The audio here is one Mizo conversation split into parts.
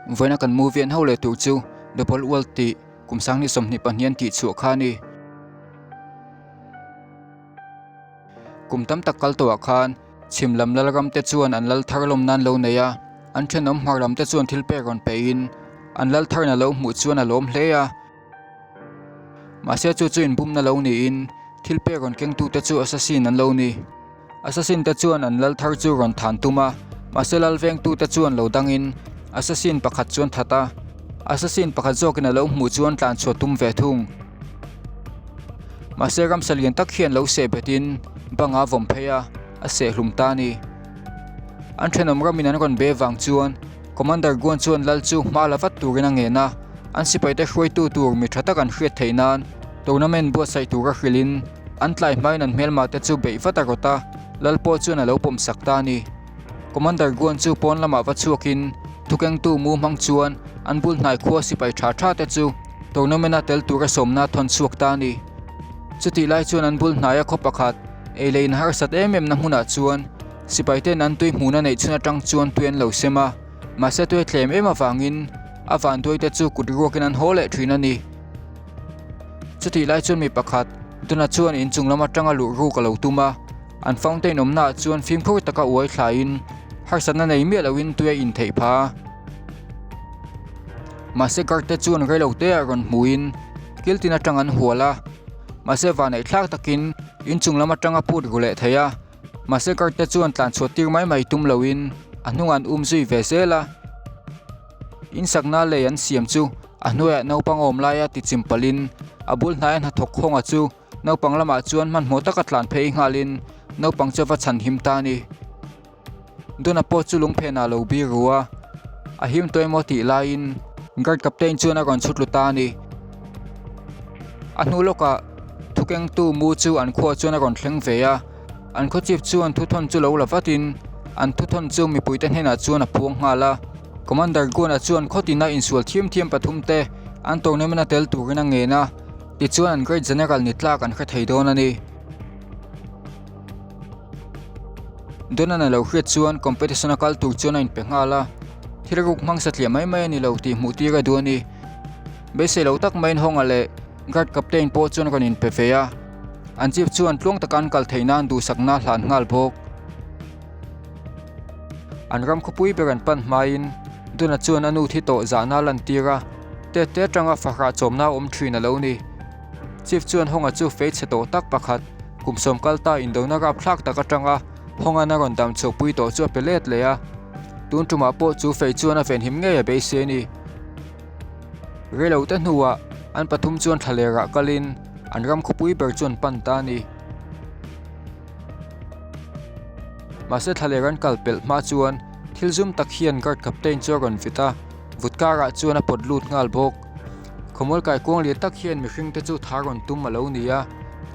Vawiina kan movie an ho leh tur chu Double World tih kum sanghnih 22 an tih chhuah kha a ni. Kum tam tak kal tawhah khan chhim lam lal ram te chuan an lal thar lawm nan lo nei a, an thenawm hmar lam te chuan thil pek rawn peihin an lal tharna lo hmuh chuan a lawm hle a. Mahse chu chu inbumna lo niin thil pek rawn kengtute chu assassin an lo ni. Assassin te chuan an lal thar chu rawn than tum a, mahse lal vengtute chuan lo dangin assassin pakhat chuan that a, assassin pakhat zawkin a lo hmuh chuan tlan chhuah tum ve thung. Mahse ramsa lian tak hian lo seh betin banga vawm phei a, a seh hlum ta a ni. An thenawm ramin an rawn be vang chuan Commander Guan chuan lal chu hma la vat turin a ngen a, an sipaite hruaitu tur mi tha tak an hriat theih nan tournament buatsaih tura hrilhin an tlai hmain an hmelma te chu beih vat a rawt a, lal pawh chuan a lo pawm sak ta a ni. Commander Guan chu pawn lamah va chhuakin thukengtu mu hmang chuan an bul hnai khua sipai tha tha te chu tournament-a tel tura sawmna a thawn chhuak ta a ni. Chutih lai chuan an bul hnaia khaw pakhat ei leh in harsat em em na hmunah chuan Sipai ten an tui hmuhna neih chhun atang chuan tui an lo sem a, mahse tui a tlem em avangin a vanduai te chu kut ruakin an haw leh thin a ni. Chutih lai chuan mi pakhat Dona chuan inchung lam atanga luh ruk a lo tum a, an fountain awmna ah chuan fimkhur taka uai thlaiin harsatna nei miah loin tui a in theih pha a. Mahse guard te chuan reilo te ah rawn hmuhin kil tin atang an hual a, mahse vanneih thlak takin inchung lam atanga put ru leh thei a. Mahse guard te chuan tlan chhuah tir mai mai tum loin a hnungah an um zui ve zel a. In sakna lei an siam chu a hnuaiah naupang awm laia ti chim palhin a bul hnaia hnathawk khawnga chu naupang lamah chuan hmanhmawh taka tlan phei nghalin naupang chu a va chhan him ta a ni. Dona pawh chu lungphenah a lo bir ru a, a him tawh emaw tih laiin guard captain chuan a rawn chhut lut ta a ni. A hnu lawkah thukengtu mu chu an khuaah chuan a rawn thleng ve a, an khaw chief chuan thuthawn chu lo la vatin an thuthawn chu mipuite hnenah chuan a phuang nghal a. Commander Guan-a chuan khaw tina insual thiam thiam pathumte an tournament-a tel turin a ngen a, tichuan an Great General ni tlak an hre thei dawn a ni. Donan a lo hriat chuan competition a kal tur chuan a inpe nghal a, thil ruk hmang satliah mai mai a ni lo tih hmuh tir a duh a ni. Beisei lo tak maiin Hawnga leh guard captain pawh chuan rawn inpe ve a, an chief chuan tluang taka an kal theih nan duhsakna a hlan nghal bawk. An ram khawpui ber an pan hmain Dona chuan a nu thi tawh zahna a lantir a, tet te atanga fahrah chawmna a awm thin a lo ni. Chief chuan Hawnga chu fei chhe tawh tak pakhat kum sawm kal ta indona rapthlak tak atanga Hawnga'n a rawn dam chhuahpui tawh chu a pe let leh a, tun tumah pawh chu fei chuan a venhim ngei a beisei a ni. Reilo te hnuah an pathum chuan thlalerah kalin an ram khawpui ber chu an pan ta a ni. Mahse thlaler an kal pelh hma chuan thil zum tak hian guard captain chu a rawn vit a, vut karah chuan a pawt lut nghal bawk. Khawmual kaikuang lian tak hian mihring te chu thar rawn tum a lo ni a,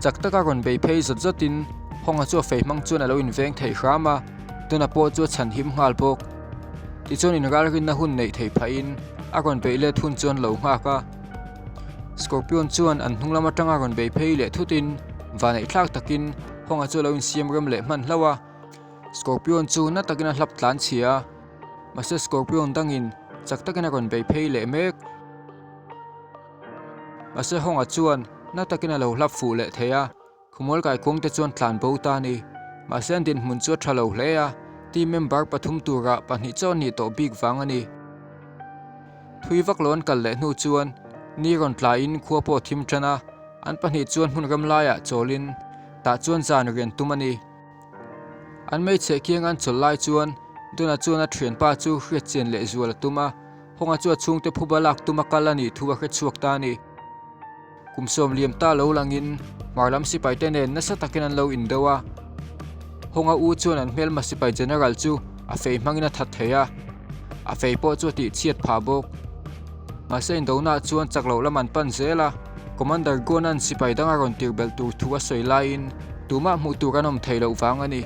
chak taka rawn bei phei zawt zawtin Hawnga chu a fei hmang chuan a lo inveng thei hram a, Dona pawh chu a chhan him nghal bawk. Tichuan inralrinna hun neih theih phahin a rawn beih let hun chuan lo nghak a. Scorpion chuan an hnung lam atanga rawn bei phei leh thutin vanneih thlak takin Hawnga chu a lo insiam rem leh hman hlauh a. Scorpion chu na takin a hlap tlan chhia a, mahse Scorpion dangin chak takin a rawn bei phei leh mek. Mahse Hawnga chuan na takin a lo hlap fuh leh thei a. Khawmual kaikuang te chuan tlan bo ta a ni. Mahse an dinhmun chu a tha lo hle a, team member pathum turah pahnih chaw nih tawh bik vang a ni. Thui vak lo an kal leh hnu chuan ni rawn tlaiin khua pawh a thim tan a, an pahnih chuan hmun ram laiah chawlin tah chuan zan rian tum a ni. An hmeichhe kiang an chawlh lai chuan Dona chuan a thianpa chu hriatchian leh zual a tum a, Hawnga chu a chhungte phuba lak tum a kal a nih thu a hrechhuak ta a ni. Kum sawm liam ta lo langin hmar lam sipai te nen nasa takin an lo indo a. Hawnga u chuan an hmelma sipai general chu a fei hmangin a that thei a, a fei pawh chu a tihchhiat phah bawk. Mahse indonaah chuan chak loh lam an pan zel a, Commander Guan-a'n sipai dang a rawn tir belh tur thu a sawi laiin tumah hmuh tur an awm thei loh vang a ni.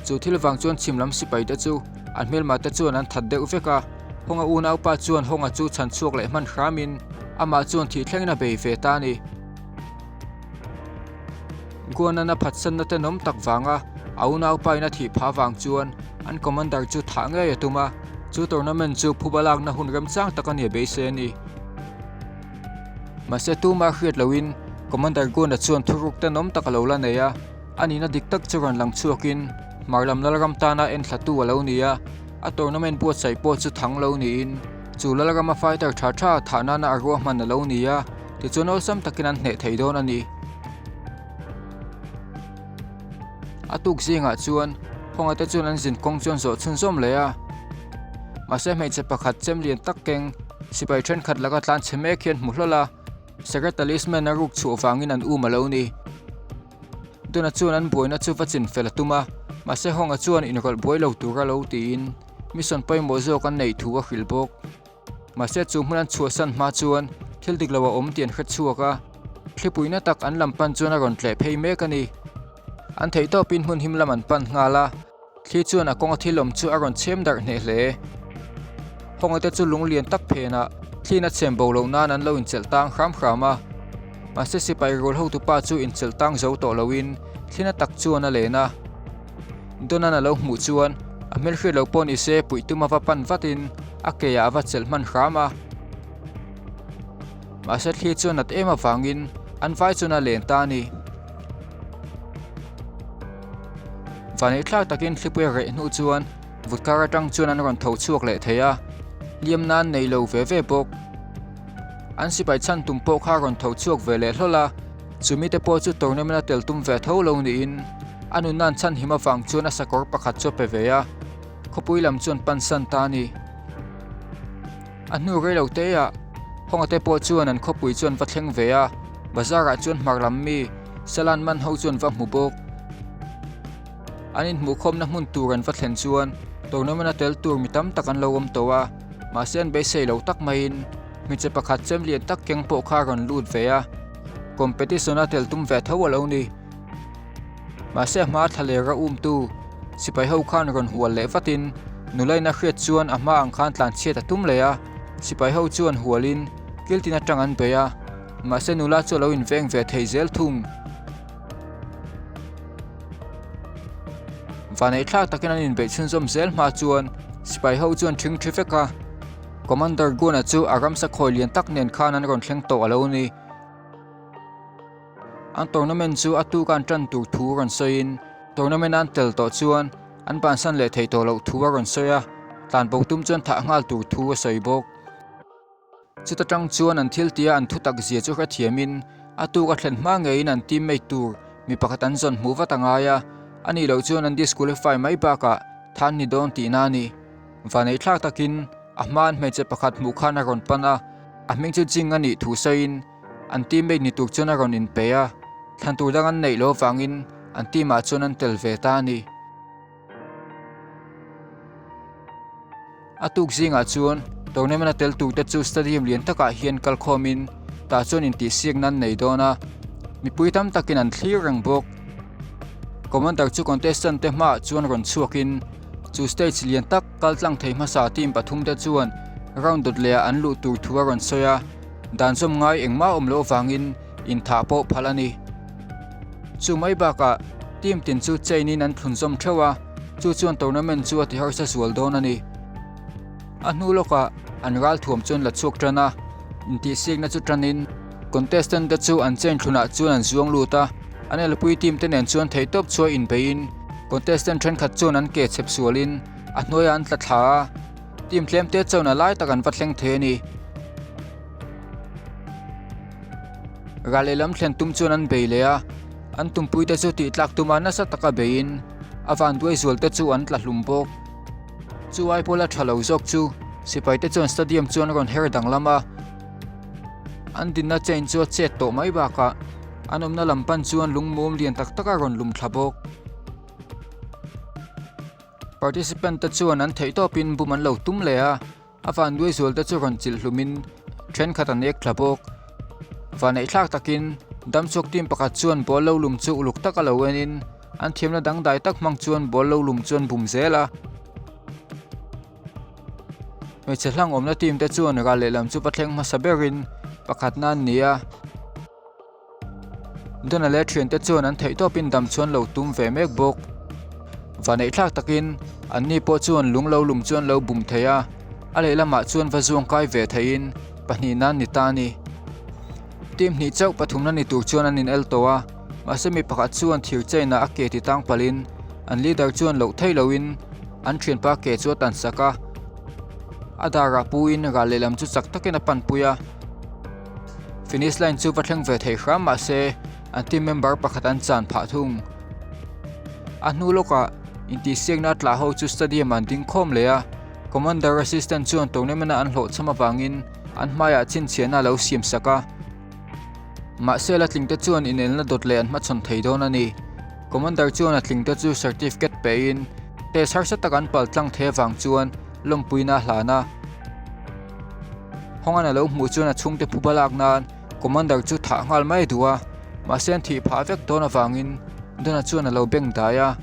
Chu thil vang chuan chhim lam sipai te chu an hmelma te chuan an that deuh vek a. Hawnga unaupa chuan Hawnga chu chhan chhuak leh hman hramin amah chuan thih thlengin a bei ve ta a ni. Guanan a phatsanna tenawm tak vanga a unaupa in a thih phah vang chuan an commander chu thah ngei a tum a. Chu tournament chu phuba lakna hun remchang tak a ni a beisei a ni. Mahse tumah hriat loin Commander Gun-a chuan thuruk tenawm tak a lo la nei a, a nihna dik tak chu rawn lang chhuakin hmar lam Lalram tana enthlatu a lo ni a, a tournament buatsaih pawh chu thang lo niin chu Lalrama fighter tha tha thah nana a ruahman a lo ni a, tichuan awlsam takin an hneh thei dawn a ni. A tuk zingah chuan Hawnga te chuan an zin kawng chu an zawh chhunzawm leh a, mahse hmeichhe pakhat chem lian tak keng sipai thenkhat laka tlan chhe mek hian hmu hlawl a, Secret Talisman a ruk chhuah vangin an um a lo ni. Dona chuan an buaina chu va chin fel a tum a, mahse Hawnga chuan inrawlh buai lo tura lo tiin mission pawimawh zawk an neih thu a hrilh bawk. Mahse chu hmun an chhuahsan hma chuan thil dik lo a awm tih an hre chhuak a, thlipuina tak an lam pan chuan a rawn tleh phei mek a ni. An theih tawpin hmun him lam an pan nghal a, thli chuan a kawnga thil awm chu a rawn chhem darh hneh hle. Hawnga te chu lung lian tak phenah thliin a chhem bo loh nan an lo inchelh tang hram hram a, mahse sipai rual hotupa chu inchelh tang zo tawh loin thlina tak chuan a len a. Donan a lo hmuh chuan a hmelhriat lo pawh ni se puih tum a va pan vatin a ke ah a va chelh hman hram a. Mahse thli chuan nat em avangin an vai chuan a len ta a ni. Vanei thlak takin thlipui a reh hnu chuan vutkar atang chuan an rawn tho chhuak leh thei a, hliam nan nei lo ve ve bawk. An sipai chhan tum pawh kha a rawn tho chhuak ve leh hlawl a. Chumi te pawh chu tournament a tel tum ve tho lo niin a nunna an chhanhim avang chuan a sakawr pakhat chu a pe ve a, khawpui lam chuan pansan ta a ni. A hnu rei lo te ah Hawnga te pawh chuan an khawpui chu an va thleng ve a, bazar ah chuan hmar lam mi Salan man ho chu an va hmu bawk. An inhmuhkhawmna hmun tur an va thlen chuan tournament a tel tur mi tam tak an lo awm tawh a, mahse an beisei lo tak maiin hmeichhe pakhat chem lian tak keng pawh kha a rawn lut ve a. Competition a tel tum ve tho a lo ni. Mahse a hma thla lera umtu sipai ho khan rawn hual leh vatin nula in a hriat chuan a hma ang khan tlan chhiat a tum leh a, sipai ho chuan hualin kil tin atang an bei a, mahse nula chu a lo inveng ve thei zel thung. Vanei thlak takin an inbeih chhunzawm zel hma chuan sipai ho chuan ṭhing ṭhi vek a, Commander Gun-a chu a ramsa khawi lian tak nen khan an rawn thleng tawh a lo ni. An tournament chu a tuk an tan tur thu rawn sawiin tournament an tel tawh chuan an bansan leh theih tawh loh thu a rawn sawi a, tlanbo tum chuan thah nghal tur thu a sawi bawk. Chuta tang chuan an thil tia an thutak zia chu hrethiamin a tuk a thlen hma ngeiin an teammate tur mi pakhat an zawn hmuh vat a ngai a, a nih loh chuan an disqualify mai bakah than ni dawn tihna a ni. Vanei thlak takin a hmaan hmeichhe pakhat hmuh khan a rawn pan a, a hming chu Jing a nih thu sawiin an teammate ni tur chuan a rawn inpe a, thlan tur dang an neih loh avangin an team ah chuan an tel ve ta a ni. A tuk zingah chuan tournament a tel turte chu stadium lian takah hian kal khawmin tah chuan intihsiakna an nei dawn a, mipui tam takin an thlir reng bawk. Commander chu contestant te hmaah chuan rawn chhuakin chu stage lian tak kal tlang thei hmasa team pathum te chuan round dawt leh ah an luh tur thu a rawn sawi a, dan zawm ngai engmah awm loh avangin inthah pawh phal a ni. Chu mai bakah team tin chu chain in an thlun zawm theuh a, chu chuan tournament chu a ti harsa zual dawn a ni. A hnu lawkah an ral thuam chuan la chhuak tan a, intihsiakna chu tanin contestant te chu an chain thlunah chuan an zuang lut a, an elpui team te nen chuan theihtawp chhuah inbeiin contestant thenkhat chuan an ke chhep sualin a hnuaiah an tla thla a, team tlem te chuan a lai tak an va thleng thei a ni. Ral lehlam thlen tum chuan an bei leh a, an tumpuite chu tihtlak tuma nasa taka beiin a vanduai zualte chu an tla hlum bawk. Chu ai pawla tha lo zawk chu sipaite chuan stadium chu an rawn her danglam a, an dinna chain chu a chet tawh mai bakah an awmna lam pan chuan lungmum lian tak tak a rawn lum thla bawk. Participant te chuan an theihtawpin bum an lo tum leh a. A vanduai zual te chu rawn chilh hlumin thenkhat an ek thla bawk. Vanneih thlak takin damchhuak team pakhat chuan ball lo lum chu uluk taka lo enin an thiamna dangdai tak hmang chuan ball lo lum chu an bum zel a. Hmeichhe hlang awmna team te chuan ral lehlam chu va thleng hmasa berin pakhatna an ni a. Dona leh thiante chuan an theihtawpin dam chuan lo tum ve mek bawk. Vaneihthlak takin Anni pawh chuan lung lo lum chu an lo bum thei a, a lehlamah chuan va zuang kai ve theiin pahnihna an ni ta a ni. Team hnih chauh pathumna ni tur chuan an inel tawh a, mahse mi pakhat chuan thir chain ah a ke ti tang palhin an leader chuan loh theih lohin an thianpa ke chu a tan sak a, a darah puin ral lehlam chu chak takin a panpui a. Finish line chu va thleng ve thei hram mahse an team member pakhat an chan phah thung. A hnu lawkah intihsiakna tlah ho chu stadium ah an ding khawm leh a, commander assistant chuan tournament a an hlawhchham avangin an hmaiah chhinchhiahna a lo siam sak a. Mahse la tlingte chuan inelna dawt leh an hmachhawn thei dawn a ni. Commander chuan a tlingte chu certificate pein test harsa tak an pal tlang thei avang chuan lawmpuina a hlan a. Hawngan a lo hmuh chuan a chhungte phuba lak nan Commander chu thah nghal mai a duh a, mahse an thih phah vek dawn avangin Dona chuan a lo beng dai a.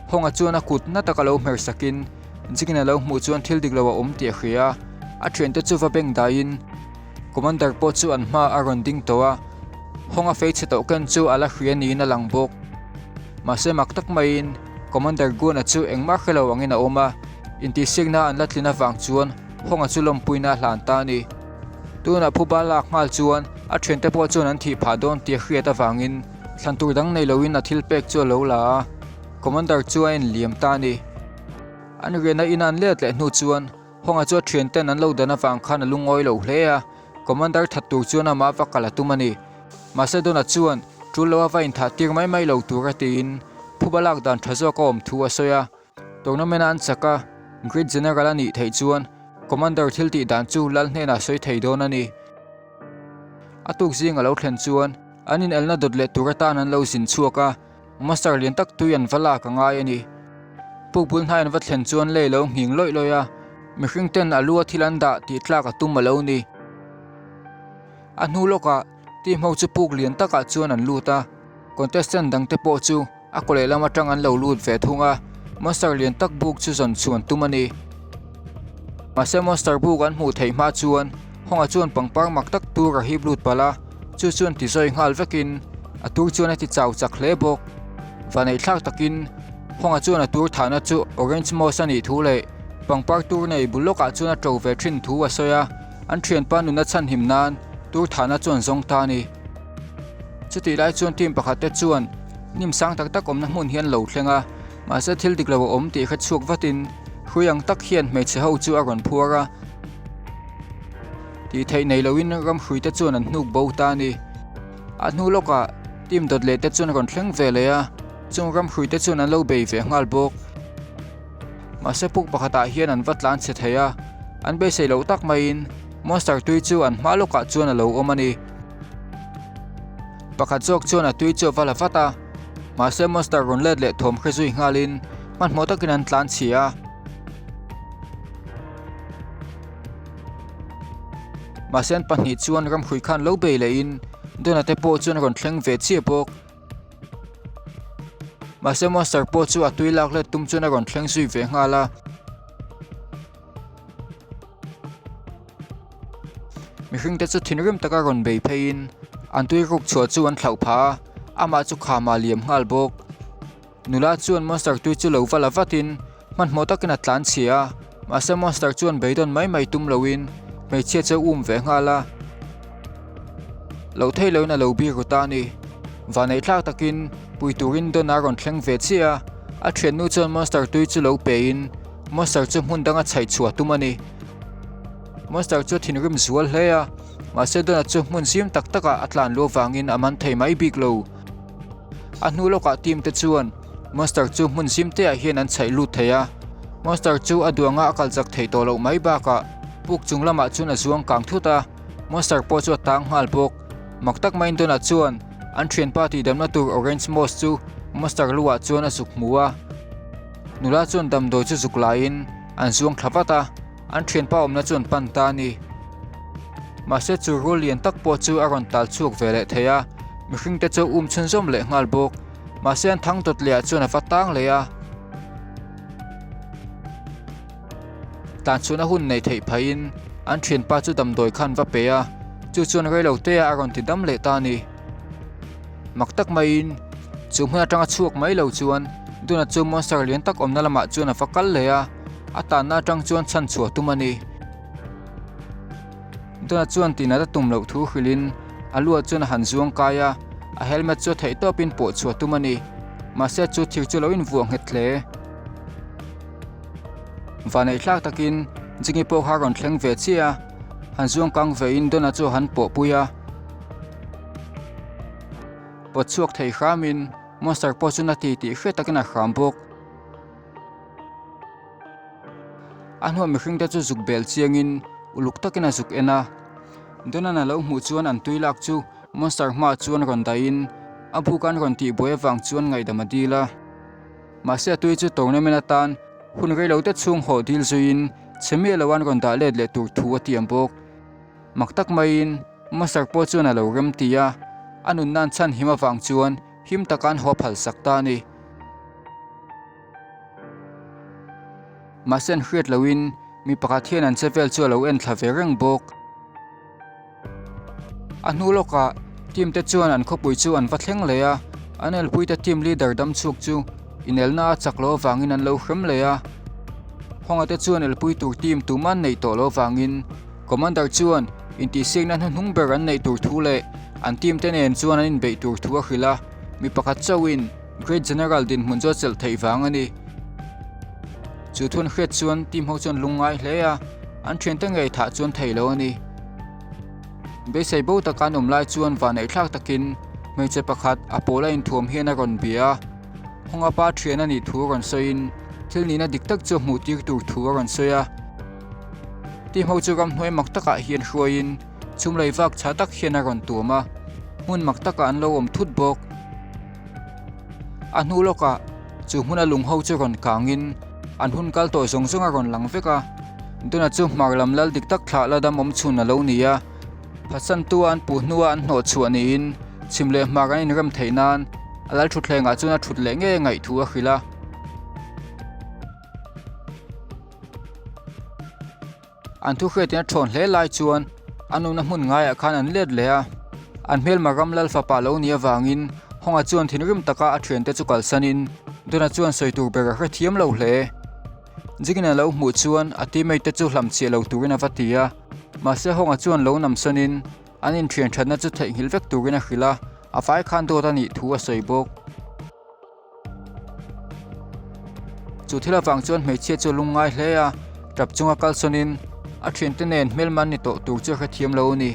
Hawnga chuan a kut na taka lo hmer sakin Jigin a lo hmuh chuan thil dik lo a awm tih a hria a, a thiante chu va beng daiin Commander pawh chu an hma a rawn ding tawh a, Hawnga fei chhe tawh ken chu a la hria niin a lang bawk. Mahse mak tak maiin Commander Guan-a chu engmah hre lo angin a awm a, intihsiakna an la tlin avang chuan Hawnga chu lawmpuina a hlan ta a ni. Tunah phuba lak nghal chuan a thiante pawh chuan an thih phah dawn tih a hriat avangin thlan tur dang nei loin a thil pek chu a lo la a, Commander chu a enliam ta a ni. An riahna ina an let leh hnu chuan Hawnga chu a thianten an lo dan avang khan a lungawi lo hle a, Commander that tur chuan amah va kal a tum a ni. Mahse Dona chuan tul lo a va inthah tir mai mai lo tur a tiin phuba lak dan tha zawk a awm thu a sawi a. Tournament a an chak a, Great General a nih theih chuan Commander thil tih dan chu lal hnenah sawi thei dawn a ni. A tuk zing a lo thlen chuan an inelna dawt leh tur atan an lo zin chhuak a, Monster lian tak tui an va lak a ngai a ni. Puk bul hnai an va thlen chuan lei lo nghing lawih lawih a, mihring ten a lu a thil an dah tih tlak a tum a lo ni. A hnu lawkah team ho chu puk lian takah chuan an lut a, contestant dangte pawh chu A kaw lehlam atang an lo lut ve thung a, monster lian tak buk chu zawn chhuan tum a ni. Mahse monster buk an hmuh theih hma chuan Hawnga chuan pangpar mak tak tur a hip lut palh a, chu chuan ti zawi nghal vekin a tur chuan a ti chau chak hle bawk. Vaneihthlak takin Hawnga chuan a tur thahna chu orange moss a nih thu leh pangpar tur nei bul lawkah chuan a to ve thin thu a sawi a, an thianpa nuna chhanhim nan tur thahna chuan zawng ta a ni. Chutih lai chuan team pakhat te chuan hnim sang tak tak awmna hmun hi an lo thleng a, mahse thil dik lo a awm tih hre chhuak vatin hrui ang tak hian hmeichhe ho chu a rawn phuar a. Tih theih nei loin ram hrui te chuan an hnuk bo ta a ni. A hnu lawkah team dawt leh te chuan rawn thleng ve leh a, chung ram hrui te chuan an lo bei ve nghal bawk. Mahse puk pakhatah hian an va tlan chhe thei a, an beisei loh tak maiin monster tui chu an hma lawkah chuan a lo awm a ni. Pakhat zawk chuan a tui chu a va la vat a, mahse monster rawn let leh thawm hre zui nghalin hmanhmawh takin an tlan chhia a. Mahse an pahnih chuan ramhrui khan lo bei lehin Dona te pawh chuan rawn thleng ve chiah bawk. Mahse monster pawh chu a tui lak let tum chuan a rawn thleng zui ve nghal a. Mihring te chu thinrim taka rawn bei pheiin an tui ruk chhuah chu an thlauh phah a, amah chu kham ah liam nghal bawk. Nula chuan monster tui chu lo va la vatin hmanhmawh takin a tlan chhia a, mahse monster chuan beidawn mai mai tum loin hmeichhia chu a um ve nghal a. Loh theih loin a lo bir ru ta a ni. Vanneih thlak takin pui turin Donna a rawn thleng ve chiah a, a thiannu chuan monster tui chu lo pein monster chu hmun danga chhaih chhuah tum a ni. Monster chu a thinrim zual hle a, mahse Donna chu hmun zim tak takah a tlan luh avangin a man thei mai bik lo. A hnu lawkah team te chuan Monster chu hmun zim te ah hian an chhaih lut thei a, Monster chu a duh anga a kal chak theih tawh loh mai bakah puk chung lamah chuan a zuang kang thut a, Monster pawh chu a tang nghal bawk. Mak tak maiin Donna chuan an thianpa tihdamna tur Orange Moss chu Monster lu ah chuan a zuk hmu a, nula chuan damdawi chu zuk laiin an zuang thla vat a. An thianpa awmna chu an pan ta a ni. Mahse chu rul lian tak pawh chu a rawn tal chhuak ve leh thei a, mihring te chu a um chhunzawm leh nghal bawk. Mahse an thang dawt leh ah chuan a va tang leh a. Tlan chhuahna hun nei theih phaiin an thianpa chu damdawi khan va pe a, chu chuan reilo te ah a rawn ti dam leh ta a ni. Mak tak maiin chu hmun atanga chhuak mai lo chuan. Duna chu monster lian tak awmna lamah chuan a va kal leh a, a tanna atang chuan chhan chhuah tum a ni. Duna chuan tinat a tum loh thu hrilhin a luah chuan a han zuang kai a, a helmet chu a theih tawpin pawh chhuah tum a ni. Mahse chu thir chu a lo invuah nghet hle. Vanneih thlak takin Jingi pawh kha a rawn thleng ve chiah a, han zuang kang vein Dona chu a han pawh pui a. Pawt chhuak thei hramin Monster pawh chu na ti tih hriat takin a hram bawk. A hnuah mihring te chu zuk bel chiangin uluk takin a zuk en a. Donan a lo hmuh chuan an tui lak chu Monster hmaah chuan rawn dahin a buk an rawn tihbuai avang chuan ngaihdam a dil a. Mahse a tui chu tournament atan hun reilo te chhung hawh dil zuiin chhe miah lo an rawn dah let leh tur thu a tiam bawk. Mak tak maiin Monster pawh chuan a lo rem ti a, a nunna an chhan him avang chuan him taka an haw phal sak ta a ni. Mahse an hriat loin mi pakhat hian an che vel chu a lo en thla ve reng bawk. A hnu lawkah team te chuan an khawpui chu an va thleng leh a, an elpuite team leader dam chhuak chu inelna a chak loh avangin an lo hrem leh a. Hawnga te chuan elpui tur team tumah an neih tawh loh avangin Commander chuan intihsiakna hnuhnung ber an neih tur thu leh an team te nen chuan an inbeih tur thu a hrilh a, mi pakhat chauhin Great General dinhmun chu a chelh theih vang a ni. Chu thu an hriat chuan team ho chuan lungngai hle a, an thiante ngei thah chuan thei lo a ni. Beisei bo taka an awm lai chuan vanneih thlak takin hmeichhe pakhat a pawl a inthuam hian a rawn bia a, Hawnga pa thian a nih thu a rawn sawiin thil nihna dik tak chu a hmuh tir tur thu a rawn sawi a. Team ho chu ramhnuai mak takah hian hruaiin chhumlei vak chhah tak hian a rawn tuam a, hmun mak takah an lo awm thut bawk. A hnu lawkah chu hmuna lung ho chu rawn kangin an hun kal tawh zawng zawng a rawn lang vek a, Duna chu hmar lam lal dik tak thlah la dam awm chhun a lo ni a, phatsantua an puh hnua an hnawh chhuah niin chhim leh hmar an inrem theih nan a lal thutthlengah chuan a thut leh ngei a ngaih thu a hrilh a. An thu hriatin a thawn hle lai chuan an awmna hmun ngaiah khan an let leh a, an hmelma ram lal fapa lo nih avangin Hawnga chuan thinrim taka a thiante chu kalsanin Dona chuan sawi tur ber a hrethiam lo hle. Jigin a lo hmuh chuan a teammate te chu hlamchhiah lo turin a va ti a, mahse Hawnga chuan lo namsawnin an inthian thatna chu theihnghilh vek turin a hrilh a, a vai khan dawt a nih thu a sawi bawk. Chu thil avang chuan hmeichhia chu a lungngai hle a, tap chunga kalsawnin a thiante nen hmelma an ni tawh tur chu a hrethiam lo a ni.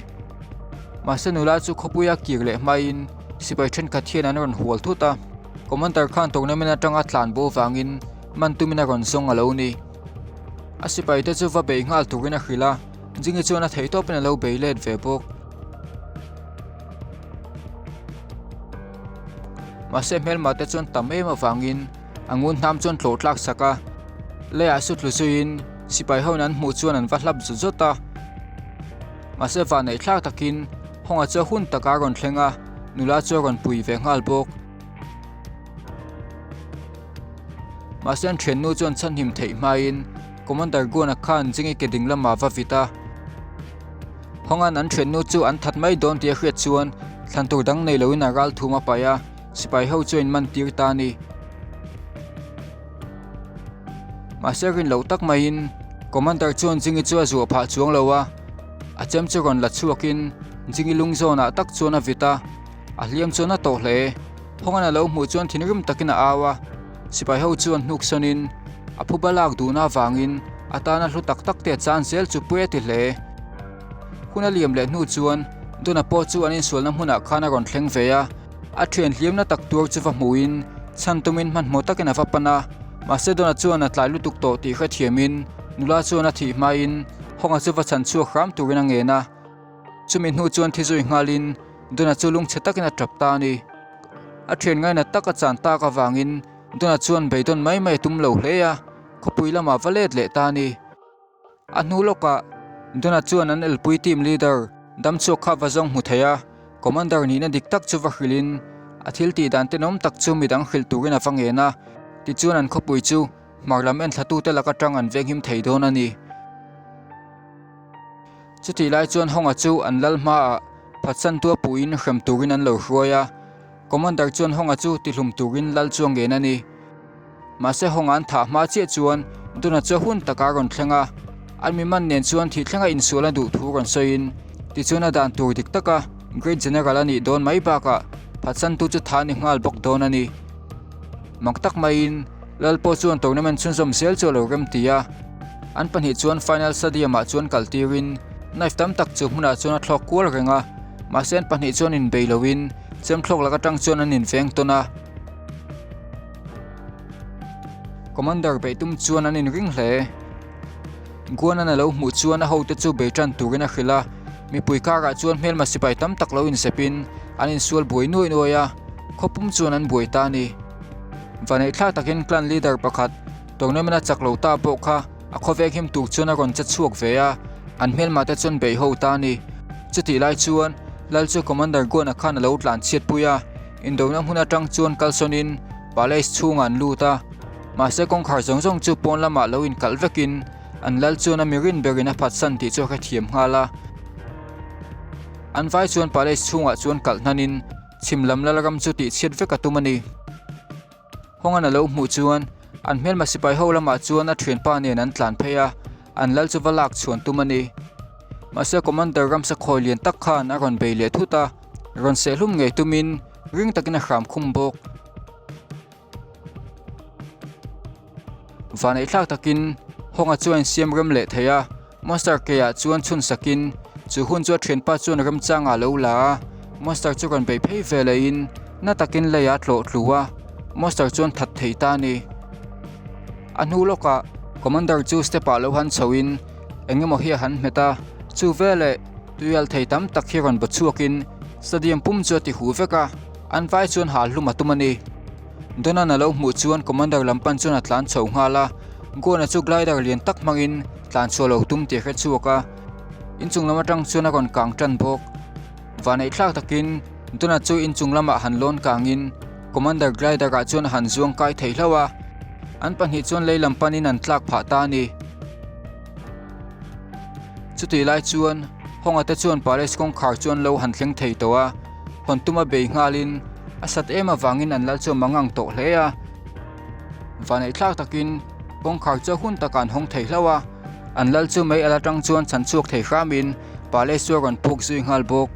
Mahse nula chu khawpuia kir leh hmain sipai thenkhat hian an rawn hual thut a, Commander khan tournament atanga tlan bo vangin man tumin a rawn zawng a lo ni. A sipaite chu va bei nghal turin a hrilh a, Jingi chuan a theihtawpin a lo bei let ve bawk. Mahse hmelma te chuan tam em avangin a ngun hnam chuan tlawh tlak sak a, leiah su tlu zuiin sipai ho in an hmuh chuan an va hlap zut zut a. Mahse vanneih thlak takin Hawnga chu a hun taka a rawn thleng a, nula chu a rawn pui ve nghal bawk. Mahse an thiannu chuan chhanhim theih hmain Commander Guana khan Jingi ke ding lamah va vit a. Hawnga'n an thiannu chu an that mai dawn tih a hriat chuan thlan tur dang nei loin a ral thum a paih a, sipai ho chu a inman tir ta a ni. Mahse rin loh tak maiin Commander chuan Jingi chu a zuah phah chuang lo a, a chem chu rawn la chhuakin Jingi lung zawnah tak chuan a vit a, a hliam chuan a tawh hle. Hawnga'n a lo hmuh chuan thinrim takin a au a, sipai ho chuan hnuk sawnin a phuba lak duhna avangin a tana hlu tak tak te a chan zel chu pui a ti hle. Hun a liam leh hnu chuan Dona pawh chu an insualna hmunah khan a rawn thleng ve a, a thian hliamna tak tuar chu va hmuhin chhan tumin hmanhmawh takin a va pan a, mahse Dona chuan a tlai lutuk tawh tih hrethiamin nula chuan a thih hmain Hawnga chu va chhan chhuak hram turin a ngen a. Chumi hnu chuan thi zui nghalin Dona chu lungchhe takin a tap ta a ni. A thian ngaina tak a chan tak avangin Dona chuan beidawn mai mai a tum lo hle a, khawpui lamah va let leh ta a ni. A hnu lawkah Dona chuan an elpui team leader damchhuak kha va zawng hmu thei a, Commander nihna dik tak chu va hrilhin a thil tih dan tenawm tak chu midang hrilh turin a va ngen a, tichuan an khawpui chu hmar lam enthlatute lak atang an venghim thei dawn a ni. Chutih lai chuan Hawnga chu an lal hmaah phatsantu a puhin hrem turin an lo hruai a, Commander chuan Hawnga chu tihlum turin lal chu a ngen a ni. Mahse Honga an thah hma chiah chuan Dona chu a hun taka a rawn thleng a, an mi man nen chuan thih thlenga insual a duh thu rawn sawiin tichuan a dan tur dik taka Great General a nih dawn mai bakah phatsantu chu tha a ni nghal bawk dawn a ni. Mak tak maiin Lal pawh chuan tournament chhunzawm zel chu a lo rem ti a, an pahnih chuan final stadium ah chuan kal tirin knife tam tak chu hmunah chuan a thlawk kual reng a, mahse an pahnih chuan inbei loin chem thlawk lak atang chuan an inveng tawn a. Commander beih tum chuan an inring hle. Guanan a lo hmuh chuan a hote chu bei tan turin a hrilh a, mipui karah chuan hmelma sipai tam tak lo inzepin an insual buai nuai nuai a, khawpum chuan an buai ta a ni. Vaneihthlak takin clan leader pakhat tournament a chak lo ta pawh kha a khawveng him tur chuan a rawn che chhuak ve a, an hmelma te chuan bei ho ta a ni. Chutih lai chuan Lal chu Commander Guana khan a lo tlan chhiat pui a, indona hmun atang chuan kalsawnin palace chhungah an lut a. Mahse kawngkhar zawng zawng chu pawn lamah lo inkalh vekin an lal chuan a mirin berin a phatsan tih chu a hrethiam nghal a. An vai chuan palace chhungah chuan kalh hnanin chhim lam lal ram chu tihchhiat vek a tum a ni. Hawngan a lo hmuh chuan an hmelma sipai ho lamah chuan a thianpa nen an tlan phei a, an lal chu va lak chhuan tum a ni. Mahse Commander ramsa khawi lian tak khan a rawn bei leh thut a, rawn sehhlum ngei tumin ring takin a hram khum bawk. Vaneihthlak takin Hawnga chuan insiam rem leh thei a, Monster keiah chuan chhun sakin chu hun chu a thianpa chuan remchangah a lo la a, Monster chu rawn bei phei ve lehin na takin leiah a tlawh tlu a, Monster chuan that thei ta a ni. A hnu lawkah Commander chu step ah lo han chhoin eng emaw hi a han hmet a, chu veleh tuial thei tam tak hi rawn baw chhuakin stadium pum chu a ti huh vek a, an vai chuan hal hlum a tum a ni. Donan a lo hmuh chuan Commander lam pan chuan a tlan chho nghal a, Goan-a chu glider lian tak hmangin tlan chhuah lo tum tih a hre chhuak a, inchung lam atang chuan a rawn kang tan bawk. Vaneihthlak takin Dona chu inchung lamah han lawn kangin Commander glider ah chuan a han zuang kai thei hlauh a, an pahnih chuan lei lam panin an tlak phah ta a ni. Chutih lai chuan Honga te chuan Palace kawngkhar chu an lo han thleng thei tawh a, hawn tuma bei nghalin a sat em avangin an lal chu a mangang tawh hle a. Vaneihthlak takin kawngkhar chu a hun takah an hawng thei hlauh a, an lal chu mei al atang chuan chhan chhuak thei hramin Palace chu a rawn puk zui nghal bawk.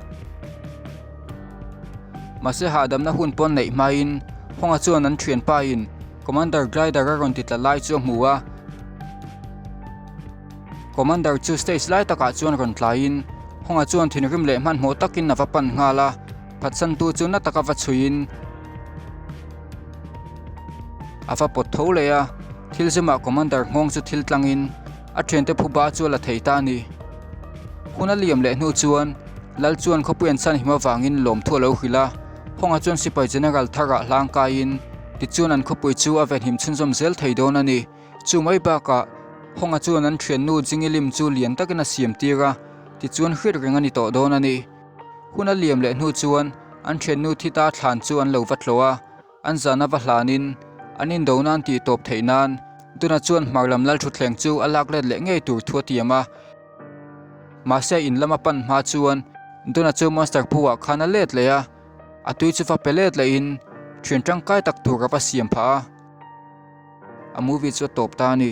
Mahse hahdamna hun pawn neih hmain Honga chuan an thianpain Commander Glider a rawn ti tla lai chu a hmu a. Commander chu stage lai takah chuan rawn tlaiin Honga chuan thinrim leh hmanhmawh takin a va pan nghal a, phatsantu chu na taka va chhuiin a va pawt tho leh a, thil zumah Commander nghawng chu thil tlangin a thiante phuba chu a la thei ta a ni. Hun a liam leh hnu chuan Lal chuan khawpui an chhan him avangin lawmthu a lo hrilh a, Honga chuan sipai General tharah hlang kaiin tichuan an khawpui chu a venhim chhunzawm zel thei dawn a ni. Chu mai bakah Honga chuan an thiannu Jingilim chu lian takin a siam tir a, tichuan hriat reng a ni tawh dawn a ni. Hun a liam leh hnu chuan an thiannu thi ta thlan chu an lo va tlawh a, an zana va hlanin an indo nan tih tawp theih nan Duna chuan hmar lam lal thutthleng chu a lak let leh ngei tur thu a tiam a. Mahse in lama pan hma chuan Duna chu Monster Phu ah khan a let leh a, a tui chu va pe let lehin thian tangkai tak tur a va siam phah a. A movie chu a tawp ta a ni.